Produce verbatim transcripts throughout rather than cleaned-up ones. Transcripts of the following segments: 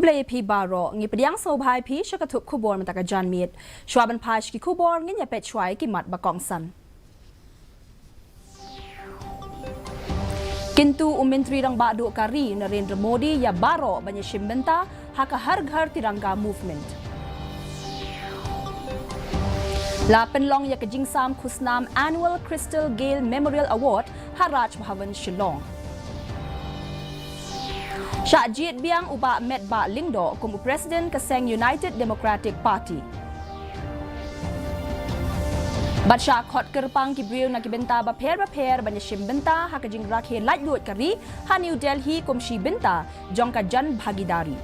Khublei phi baroh, ngi pdiang sngewbha ïa phi sha ka thup khubor mynta ka janmiet. Shuwa ban phai sha ki khubor, ngin ïa peit shuwa ïa ki mat ba kongsan. Kyntu u Myntri Rangbah Duh ka ri Narendra Modi ïa baroh ban ïashim bynta ha ka Har Ghar Tiranga Movement. La pynlong ïa ka jingsam khusnam Annual Crystal Gayle Memorial Award ha Raj Bhavan Shillong. Shah jied biang u Bah Metbah Lyngdoh kum u President ka seng United Democratic Party. Bad shah khot kyrpang ki briew na ki bynta bapher bapher ban ïashim bynta ha ka jingrakhe laitluid ka ri ha New Delhi kum shi bynta jong ka Jan Bhagidari.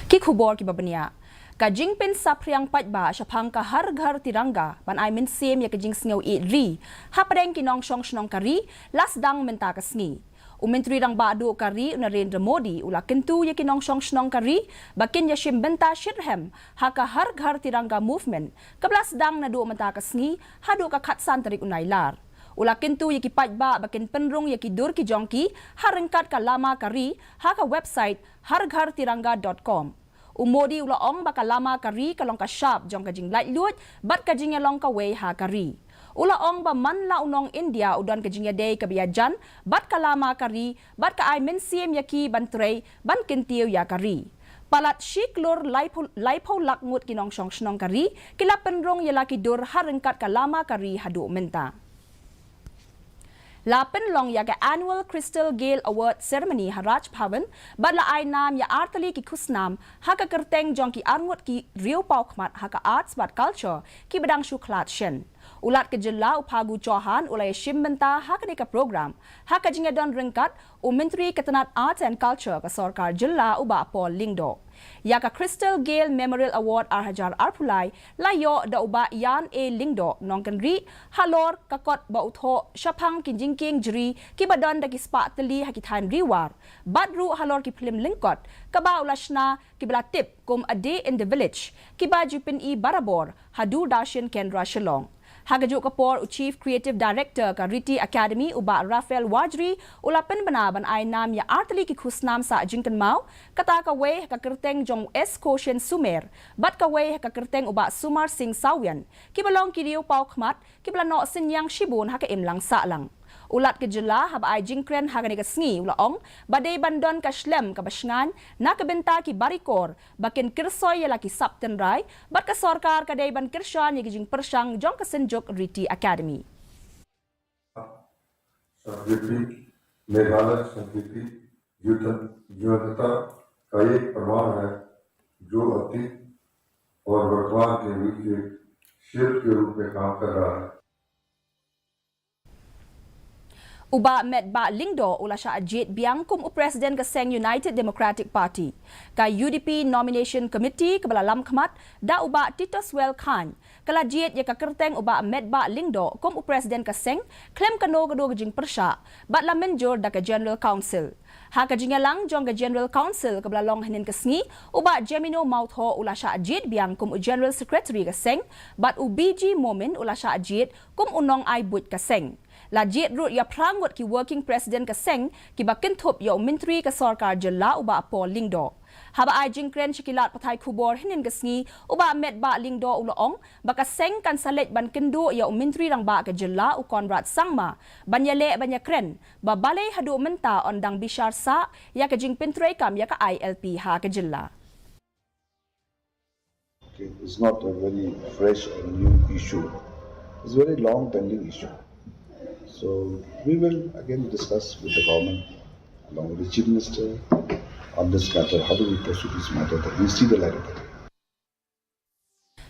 Ki khubor kiba bniah. Ka jingpynsaphriang paidbah shaphang ka Har Ghar Tiranga ban ai mynsiem ïa ka jingsngewieit ri hapdeng ki nongshong shnong ka ri la sdang mynta ka sngi. U Myntri Rangbah Duh ka ri u Narendra Modi u la kyntu ïa ki nongshong shnong ka ri ba kin ïashim bynta shitrhem ha ka Har Ghar Tiranga Movement kaba la sdang naduh mynta ka sngi haduh ka khatsan tarik u Nailar. U la kyntu ïa ki paidbah ba kin pynrung ïa ki dur ki jong ki ha ryngkat ka lama ka ri ha ka website har ghar tiranga dot com. U Modi u la ong ba ka lama ka ri ka long ka shap jong ka jinglaitluid bad ka jingïalong kawei ha ka ri. U la ong ba man la u nong India u don ka jingïadei kaba ïajan bad ka lama ka ri bad ka ai mynsiem ïa ki ban trei ban kyntiew ïa ka ri. Palat shi klur laiphew, laiphew lak ngut ki nongshong shnong ka ri ki la pynrung ïa la ki dur ha ryngkat ka lama ka ri haduh mynta. La pynlong ïa ka Annual Crystal Gayle Award Ceremony ha Raj Bhavan bad la ai nam ïa artylli ki khusnam ha ka kyrteng jong ki arngut ki riewpawkhmat ha ka arts bad culture kiba dang shu khlad shen. U Lat ka jylla u Phagu Chauhan u la ïashim bynta ha kane ka program ha ka jingïadon ryngkat u Myntri ka tnat Arts and Culture ka sorkar jylla u Bah Paul Lyngdoh. Ïa ka Crystal Gayle Memorial Award ar hajar arphew lai la ïoh da u Bah Ian A Lyngdoh Nongkynrih halor ka kot ba u thoh shaphang ki jingkieng jri kiba don da ki spah tylli ha ki thaiñ ri war bad ruh halor ki phlim lyngkot kaba u la shna kiba la tip kum A Day in the Village kiba ju pyni barabor ha Doordarshan Kendra Shillong. Ha kajuh ka por u Chief Creative Director ka Riti Academy u Bah Raphael Wajri u la pynbna ban ai nam ïa artylli ki khusnam sah jingkynmaw, kata kawei ha ka kyrteng jong u S Khoshen Sumer bad kawei ha ka kyrteng u Bah Sumar Singh Sawian kiba long ki riewpawkhmat kiba la noh synñiang shibun ha ka imlang sahlang. U Lat ka jylla haba ai jingkren ha kane ka sngi u la ong ba dei ban don ka shlem kaba shngaiñ na ka bynta ki barikor ba kin kyrsoi ïa la ki sap tynrai bad ka sorkar ka dei ban kyrshan ïa ki jingpyrshang jong ka Synjuk Riti Academy. संस्कृति, मेघालय संस्कृति जीवंत-, जीवंतता का एक प्रमाण है, जो अतीत और वर्तमान के बीच एक शिल्प के रूप में काम कर रहा है। U Bah Metbah Lyngdoh u la shah jied biang kum u President ka seng United Democratic Party. Ka U D P Nomination Committee kaba la lamkhmat da u Bah Titoswell Chyne ka la jied ïa ka kyrteng u Bah Metbah Lyngdoh kum u President ka seng khlem kano kano ka jingpyrshah bad la mynjur da ka General Council. Ha ka jingïalang jong ka General Council kaba la long hynnin ka sngi, u Bah Jemino Mawthoh u la shah jied biang kum u General Secretary ka seng bad u B G Momin u la shah jied kum u nongai buit ka seng. La jied ruh ïa phra ngut ki Working President ka seng kiba kynthup ïa u Myntri ka sorkar jylla u Bah Paul Lyngdoh. Haba ai jingkren sha ki lad pathai khubor hynnin ka sngi, u Bah Metbah Lyngdoh u la ong ba ka seng kan sa leit ban kynduh ïa u Myntri Rangbah ka jylla u Conrad Sangma ban ïaleh ban ïakren ba balei haduh mynta yn dang bishar sah ïa ka jingpyntreikam ïa ka I L P ha ka jylla. Okay, it's not a very fresh or new issue. It's a very long pending issue. So we will again discuss with the government along with the Chief Minister on this matter. How do we pursue this matter that we see the light of the day?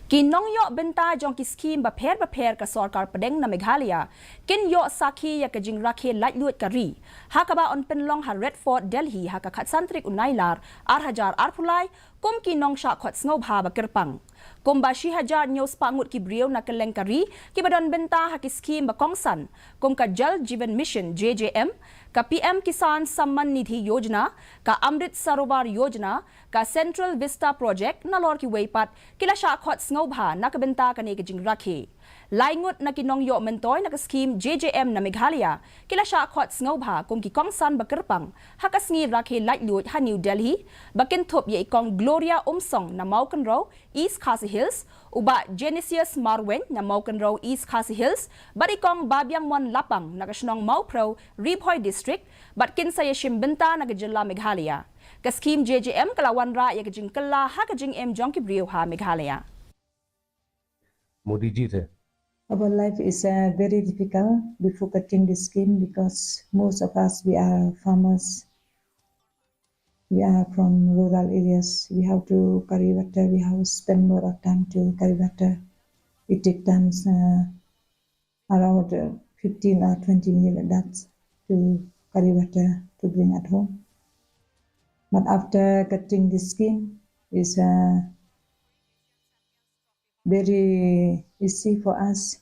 Ki nongïoh bynta jong ki skhim bapher bapher ka sorkar pdeng na Meghalaya kin ïoh sakhi ïa ka jingrakhe laitluid ka ri ha kaba yn pynlong ha Red Fort, Delhi ha ka khatsan tarik u Nailar ar hajar arphew lai kum ki nongshah khot sngewbha ba kyrpang. Kumba shi hajar hynñiew spah ngut ki briew na kylleng ka ri kiba don bynta ha ki skhim ba kongsan kum ka Jal Jeevan Mission, J J M, ka P M Kisan Samman Nidhi Yojana, ka Amrit Sarovar Yojana, ka Central Vista Project nalor kiwei pat ki la shah khot sngewbha na ka bynta kane ka jingrakhe. Lai ngut na ki nongïoh myntoi na ka skhim J J M na Meghalaya ki la shah khot sngewbha kum ki kongsan ba kyrpang ha ka sngi rakhe laitluid ha New Delhi, ba kynthup ïa i Kong Gloria Umsong na Mawkynrew, East Khasi Hills, u Bah Genesius Marwein na Mawkynrew, East Khasi Hills, bad i Kong Babiangmon Lapang na ka shnong Mawphrew, Ri Bhoi District, bad kin sa ïashim bynta na ka jylla Meghalaya. Ka skhim J J M ka la wanrah ïa ka jingkylla ha ka jingim jong ki briew ha Meghalaya. मोदी जी थे। Our life is uh, very difficult before getting this scheme because most of us we are farmers. We are from rural areas. We have to carry water. We have to spend more of time to carry water. It takes times uh, around uh, fifteen or twenty minutes like that to carry water to bring at home. But after getting this scheme, is uh, very easy for us.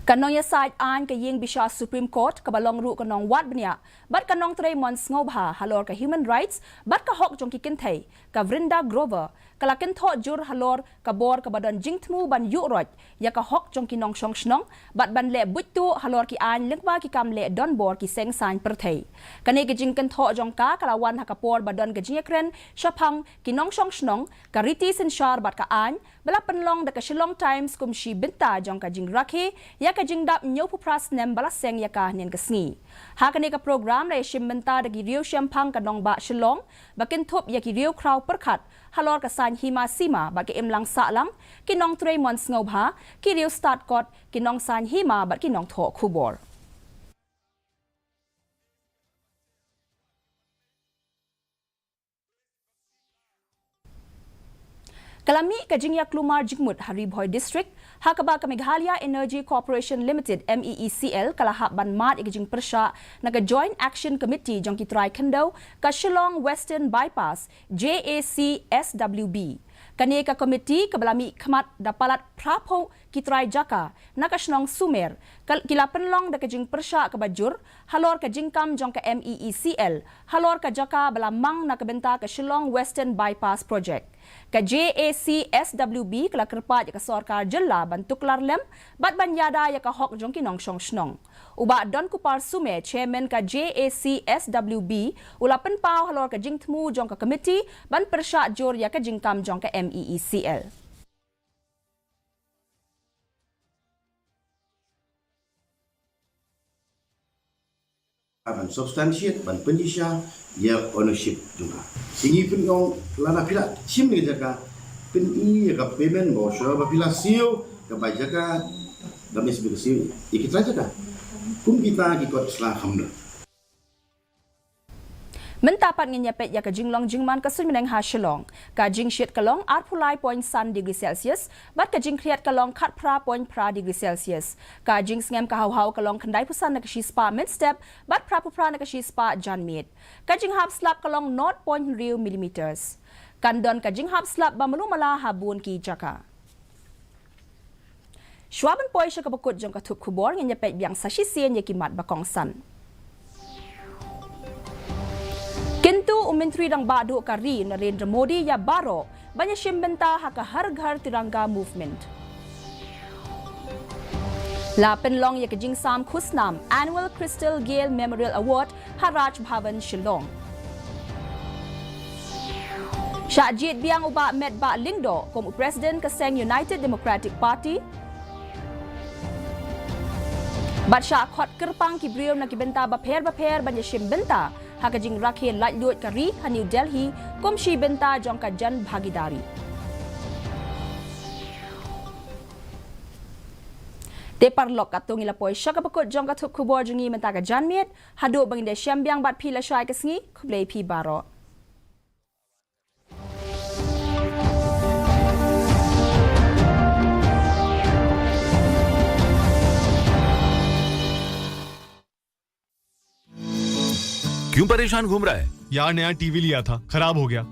Ka nongïasaid aiñ ka ïing bishar Supreme Court kaba long ruh ka nongwad bniah bad ka nongtrei mon sngewbha halor ka human rights bad ka hok jong ki kynthei, ka Vrinda Grover, ka la kynthoh jur halor ka bor kaba don jingthmu ban ïuh roit ïa ka hok jong ki nongshong shnong bad ban leh buit tuh halor ki aiñ lyngba ki kam leh donbor ki seng saiñ pyrthei. Kane ka jingkynthoh jong ka ka la wan ha ka por ba don ka jingïakren shaphang ki nongshong shnong, ka riti synshar bad ka aiñ ba la pynlong da ka Shillong Times kum shi bynta jong ka jingrakhe ïa ka jingdap hynñiewphew phra snem ba la seng ïa ka hynnin ka sngi. Ha kane ka program la ïashim bynta da ki riewshemphang ka nongbah Shillong ba kynthup ïa ki riewkhraw pyrkhat halor ka saiñ hima sima bad ka imlang sahlang, ki nongtrei mon sngewbha, ki riewstad kot, ki nongsaiñ hima bad ki nongthoh khubor. Ka la mih ka jingïaklumar jingmut ha Ri Bhoi District, ha kaba ka Meghalaya Energy Corporation Limited, M E E C L, ka la hap ban mad ïa ka jingpyrshah na ka Joint Action Committee jong ki trai khyndew ka Shillong Western Bypass, J A C S W B. Kane ka komiti kaba la mih khmat da palat phraphew ki trai jaka na ka shnong Sumer, ka, ki la pynlong da ka jingpyrshah kaba jur halor ka jingkam jong ka M E E C L halor ka jaka ba la mang na ka bynta ka Shillong Western Bypass Project. Ka J A C S W B ka la kyrpad ïa ka sorkar jylla ban tuklar lem bad ban ïada ïa ka hok jong ki nongshong shnong. U Bah Donkupar Sumer, Chairman ka J A C S W B, u la pynpaw halor ka jingthmu jong ka komiti ban pyrshah jur ïa ka jingkam jong ka M E E C L. Ban substantiate, ban pynshisha ïa ownership jong ka. Te ngi pynlong lada phi la shim ïa ka jaka, pyni ïa ka payment voucher ba phi la siew ka bai jaka, da mih siew ïa ki trai jaka. Kum kita ki kot sla kham da. Mynta pat ngin ïa peit ïa ka jinglong jingman ka suiñ bneng ha Shillong. Ka jingshit ka long arphew lai point san degree Celsius bad ka jingkhriat ka long khatphra point phra degree Celsius. Ka jingsngem ka hawhaw ka long khyndaiphew san na ka shispah mynstep bad phraphew phra na ka shispah janmiet. Ka jinghap slap ka long nought point hynriew millimeters. Kan don ka jinghap slap ba malu mala ha bun ki jaka. Shuwa ban poi sha kaba kut jong ka thup khubor, ngin ïa peit biang sa shisien ïa ki mat ba kongsan. Kyntu u Myntri Rangbah Duh ka ri Narendra Modi ïa baroh ban ïashim bynta ha ka Har Ghar Tiranga Movement. La pynlong ïa ka jingsam khusnam Annual Crystal Gayle Memorial Award ha Raj Bhavan Shillong. Shah jied biang u Bah Metbah Lyngdoh kum u President ka seng United Democratic Party. Bad shah khot kyrpang ki briew na ki bynta bapher bapher ban ïashim bynta ha ka jingrakhe laitluid ka ri ha New Delhi kum shi bynta jong ka Jan Bhagidari. Te paralok, katto ngi la poi sha kaba kut jong ka thup khubor jong ngi mynta ka janmiet. Haduh ba ngin da shem biang bad phi lashai ka sngi, khublei phi baroh. क्यों परेशान घूम रहा है? यार, नया टीवी लिया था, खराब हो गया।